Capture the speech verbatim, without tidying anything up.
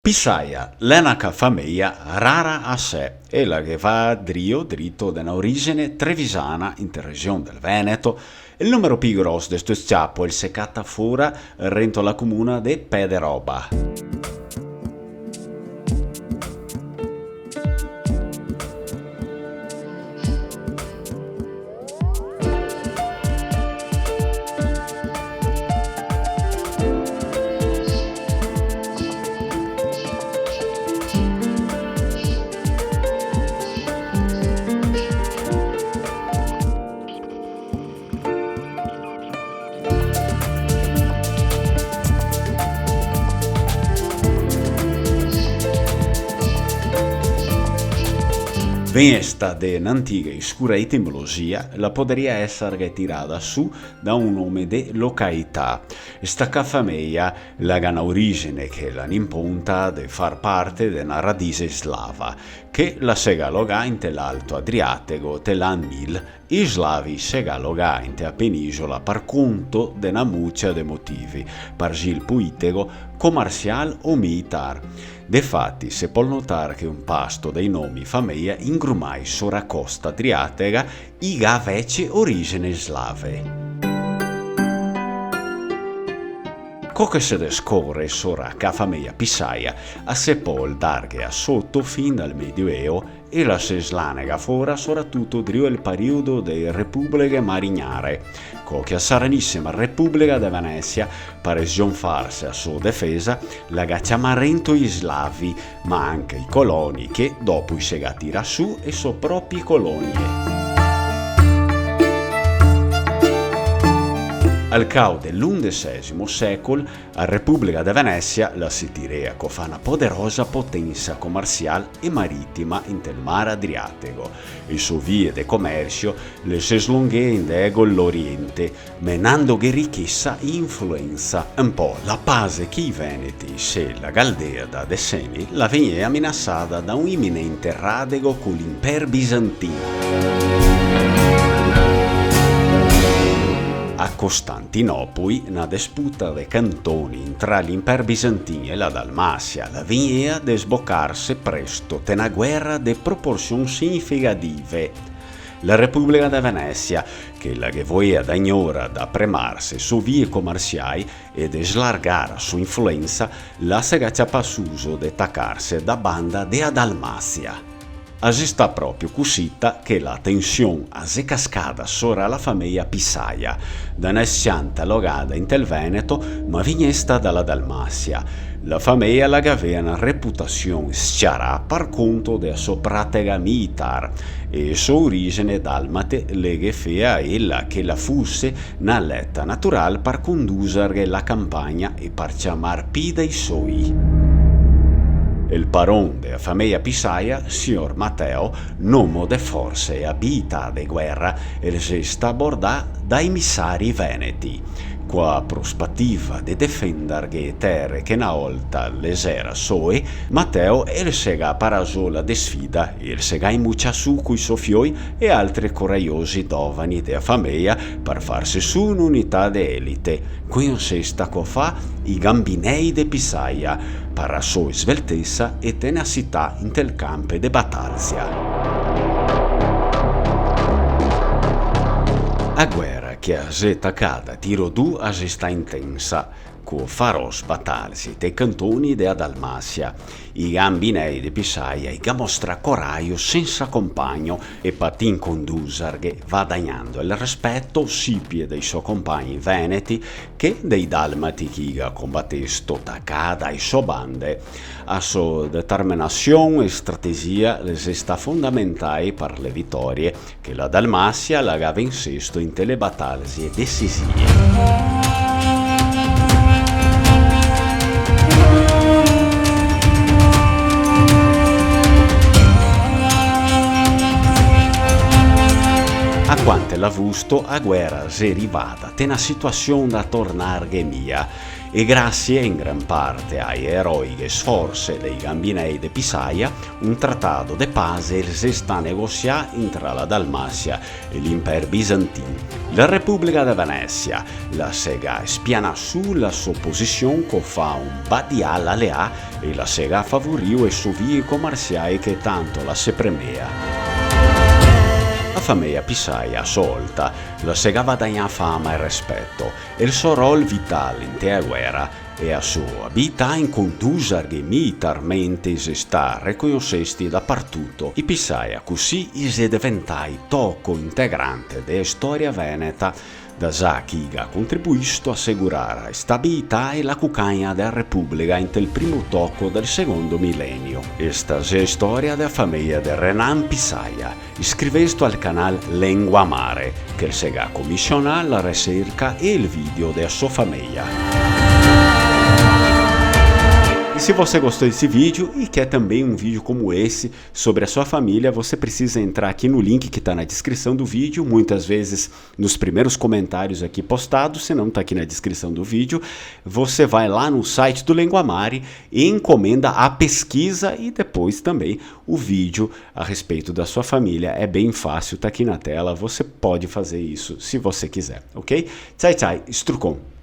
Pisaia l'è na ca-fameia rara asè, e la ghe va drio drito de na origine trevisana inte region del Veneto, e el numero pi gros de sto s-ciapo el se cata fora rento la comuna de Pederoba. Vegnesta de n'antiga e scura etimologia, la podaria èsarghe tirada su da un nome de località. Sta ca-fameia la ga na origine che la n'imponta de far parte de na radixe slava, che la se ga logà inte l'Alto Adriatego te l'an mil. I slavi se ga logà inte a penisola par conto de na mucia de motivi, par gil puitego, comarsial o militar. Defati, se pol notar che un pasto dei nomi fameia ingrumai sora costa adriatega i ga vece origine slave. Co che se descore sora ca-fameia Pisaia, a se pol darghe a soto fin dal Medioeo, e la se slanega fora soratuto drio el pariodo de Republighe Marignare, co che a Saranisima Republiga de Venesia, par sgionfarse a so defesa, la ga ciamà rento i slavi, ma anca i coloni che dopo i se ga tirà su e so propie colonie. Al cabo de l'undesesimo secol, a Republiga de Venesia la se tirea co fa na poderosa potensa comarsial e maritima inte el mar Adriatego, e so vie de comersio le se slonghea indego l'Oriente, menandoghe richesa e influensa. Un po' la pase che i veneti se la galdea da deseni la vegnea minasada da un iminente radego co l'Imper Bisantin. A Costantinopoli, na desputa de cantoni intra l'Imper Bisantin e la Dalmasia, la vegnea desbocarse presto te na guera de proporsion significative. La Republiga de Venesia, che la ghe voea dagnora da premarse so vie comarsiai e de slargar a so influensa, la se ga ciapà suso de tacarse da banda de a Dalmasia. A xe stà proprio cusita che la tension a xe cascada sora la fameia Pisaia, da na s-cianta logada inte el Veneto, ma vignesta da la Dalmasia. La fameia la gavea na reputasion s-ciarà par conto de a so pratega militar, e so origine dalmate le ghe fea a ela che la fuse na leta natural par condusarghe la campagna e par ciamar pi dei soi. El paron de a fameia Pisaia, sior Mateo, nomo de forse e abilità de guera, el xe stà bordà dai misari veneti. Co a prospativa de defendarghe e tere che na olta le xera soe, Mateo el se ga parà zo la desfida, el se ga imucià su coi so fioi e altri corajosi dovani de a fameia par farse su un'unità de elite, conosesta co fa i Gambinei de Pisaia, par a so sveltesa e tenasità inte el campe de batalzia. A guera che a xe tacada tiro du a xe stà intensa, co faros batalzi te cantoni de a Dalmasia. I Gambinei de Pisaia i ga mostrà corajo sensa compagno e patin condusarghe, vadagnando el respeto sipie dei so compagni veneti che dei dalmati che i ga combatesto tacà dai so bande. A so determinasion e strategia le xe stà fondamentai par le vitorie che la Dalmasia la ga vensesto inte le batalzie decisive. A quante l'à vusto, a guera xe rivada te na situasion da tornarghe mia. E grasie in gran parte ae eroiche sforse dei gambinei de Pisaia, un tratado de paxe el xe stà negosià intra la Dalmasia e l'Imper Bizantin. La Republica de Venesia la se ga spianà su la so posision co fà un badial aleà e la se ga favorìo e so vie comarsiai che tanto la se premea. A fameia Pisaia, a so olta, la se ga vadagnà fama e respeto, e el so rol vital inte a guera e a so abilità in condusarghe militarmente i xe stà reconosesti dapartuto. I Pisaia cusì i xe deventai toco integrante de storia veneta, da za che i ga contribuisto a segurar a stabilità e la cucagna de Republica inte el primo toco del secondo milenio. Esta xe storia de fameia de Renan Pisaia, iscrivesto al canal Lengua Mare, che el se ga comisionà la reserca e el video de a so fameia. E se você gostou desse vídeo e quer também um vídeo como esse sobre a sua família, você precisa entrar aqui no link que tá na descrição do vídeo. Muitas vezes nos primeiros comentários aqui postados, se não tá aqui na descrição do vídeo, você vai lá no site do Lengua Mare e encomenda a pesquisa e depois também o vídeo a respeito da sua família. É bem fácil, tá aqui na tela, você pode fazer isso se você quiser, ok? Tchai, tchai, strucon!